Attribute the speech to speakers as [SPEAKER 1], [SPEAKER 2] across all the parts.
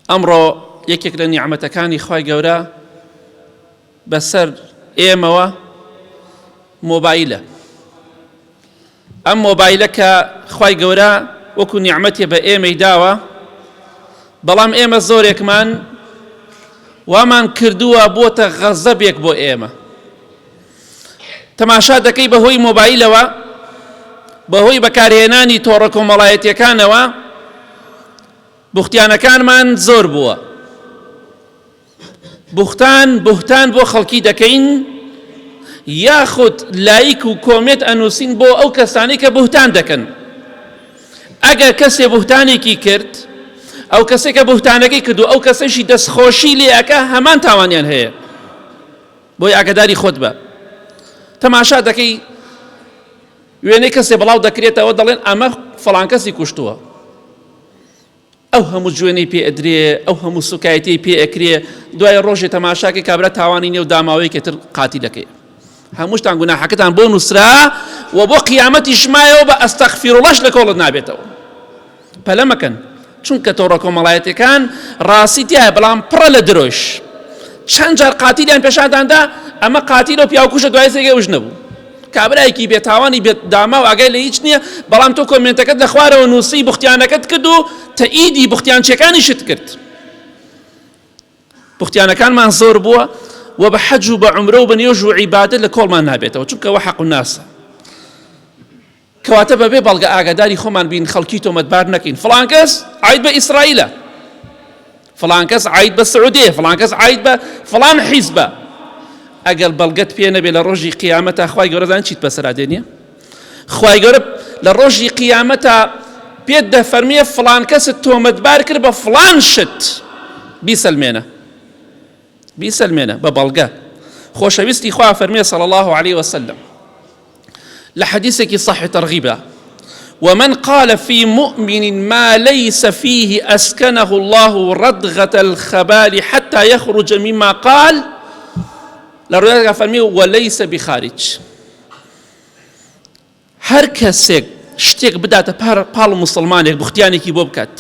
[SPEAKER 1] ئەمڕۆ یەکێک لە نیعمەتەکانی خوای گەورە بەسەر ئێمەوە مۆبایلە. ئەم مۆبایلە کە خوای گەورە وەکو نیعمەتێ بە ئێمەی داوە، بەڵام ئێمە زۆرێکمان وامان کردووە بۆتە غەزەبێک بۆ ئێمە. تەماشا دەکەی بەهۆی مۆبایلەوە، بەهۆی بەکارهێنانی تۆڕە کۆمەڵایەتیەکانەوە بوختیانەکانمان زۆر بووە. بوختان بوهتان بۆ خەڵکی دەکەین یاخود لایک و کۆمێنت ئەنووسین بۆ ئەو کەسانەی کە بوهتان دەکەن. ئەگەر کەسێ بوهتانێکی کرد، ئەو کەسێک کە بوهتانەکەی کردو ئەو کەسەشی دەستخۆشی لێ ئەکا هەمان تاوانیان هەیە. بۆی ئاگداری خۆت بە. تەماشا دەکەی وێنەی کەسێ بڵاو دەکرێتەوە دەڵێن ئەمە فڵان کەسی کوشتووە. ئەو هەموو جوێنەی پێ ئەدرێ، ئەو هەموو سوکایەتیەی پێ ئەکرێ، دوای ڕۆژێ تەماشاکەی کابرا تاوانی نیە و داماوەیەکی تر قاتیلەکەیە. هەمووشتان گوناحەکەتان بۆ نووسرا و بۆ قیامەتیش مایەوە بە ئەستەغفیروڵڵاش لە کۆڵت نابێتەوە. پەلە مەکەن، چونکە تۆڕە کۆمەڵایەتیەکان ڕاستی تیایە بەڵام پڕە لە درۆش. چەند جار قاتیلیان پێشاندان دا، ئەمە قاتیلە و پیاوکوژە دوای سێگەی ئەوش نەبوو. کابرایەکی بێ تاوانی بێ داماو ئاگای لە هیچ نییە، بەڵام تۆ کۆمێنتەکەت لە خوارەوە نووسی بوختیانەکەت کرد و تەئیدی بوختیانچیەکانیشت کرد. بوختیانەکانمان زۆر بووە و بە حەج و بە عومرە و بە نوێژ و عیبادەت لە کۆڵمان نابێتەوە، چونکە وە حەق الناسە. کەواتە بەبێ بەڵگە ئاگاداری خۆمان بین، خەڵکی تۆمەتبار نەکەین فڵان کەس عاید بە ئیسرائیلە، فڵان کەس عاید بە سعودیە، فڵان کەس عاید بە فڵان حیزبە. ئەگەر بەڵگەت پێ نەبێ لە ڕۆژی قیامەتا خوای گەورە زان چیت بەسەرا دێنیە؟ خوای گەورە لە ڕۆژی قیامەتا پێت دەفەرمیە فڵان کەست تۆمەتبار کرد بە فڵان شت، بیسەلمێنە. بیسەلمێنە بە بەڵگە. خۆشەویستی خوا فەرمیە صلی الله علیه وسلم لە حەدیثێکی صحیح ترغیبە ومن قال في مؤمن ما ليس فيه أسكنه الله ردغة الخبال حتى يخرج مما قال لە ڕوایەتێکا فەرمی وليس بخارج. هەر کەسێک شتێک بداتە پاڵ موسڵمانێک بوختیانێکی بۆ بکات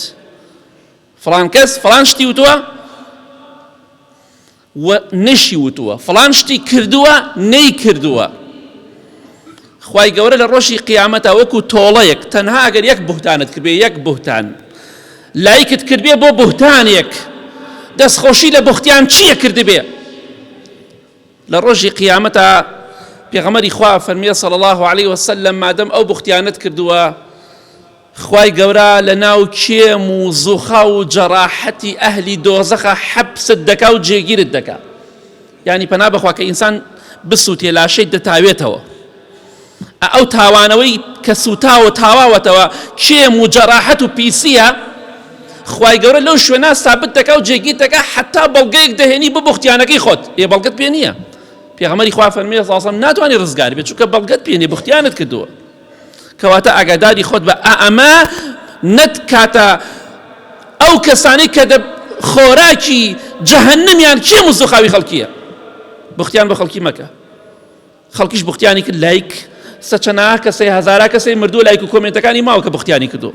[SPEAKER 1] فڵان کەس فڵان شتی وتووە و نەشی وتووە فڵان شتی کردووە نەی کردووە خوای گەورە لە ڕۆژی قیامەتا وەکو تۆڵەیەک تەنها ئەگەر یەک بوهتانت کردبێ یەک بوهتان لایکت کردبێ بۆ بوهتانێک دەستخۆشی لە بوختیان چییە کردبێ لە ڕۆژی قیامەتا پێغەمبەری خوا فەرمیە صلی الله علیه وسلم مادەم ئەو بوختیانەت کردووە خوای گەورە لە ناو کێم و زوخا و جەراحەتی ئەهلی دۆزەخە حەبست دەکا و جێگیرت دەکا. یعنی پەنا بەخوا کە ئینسان بسووتێ لاشەی دەتاوێتەوە، ئەو تاوانەوەی کە سووتاوە تاواوەتەوە کێم و جەراحەت و پیسیە، خوای گەورە لەو شوێنە سابت دەکا و جێگیر دەکا حتا بەڵگەیەک دەهێنی بۆ بوختیانەکەی خۆت. ئێ بەڵگەت پێ نییە. پێغەمبەری خوا فەرمی صلی الله علیه و سلم ناتوانانی ڕزگار بێت چونکە بەڵگەت پێ نییە، بوختیانت کردووە. کەواتە ئاگاداری خۆت بە ئەمە نەتکاتە ئەو کەسانەی کە دە خۆراکی جەهەنەمیان کێم و زوخاوی خەڵکیە. بوختیان بۆ خەڵکی مەکە. خەڵکیش بوختیانی کرد لایک سە چەناها کەسەی هەزارا کەسەی مردووە لایک و کۆمێنتەکانی ماوە کە بوختیانی کردووە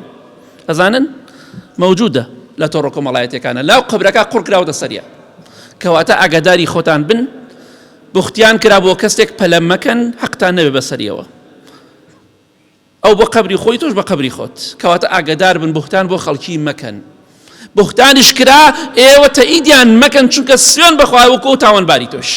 [SPEAKER 1] ئەزانن مەوجودە لە تۆڕە کۆمەڵایەتیەکانە لاو قەبرەکە قوڕ کراوەتە سەریا. کەواتە ئاگاداری خۆتان بن، بوختیان کرا بۆ کەسێک پەلە مەکەن حەقتان نەبێ بەسەریەوە. ئەو بۆ قەبری خۆی تۆش بە قەبری خۆت. کەواتە ئاگەدار بن بوهتان بۆ خەڵکی مەکەن. بوهتانیش کرا ئێوە تەئیدیان مەکەن چونکە سوێن بەخوا وەکو ئەو تاوانباری تۆش.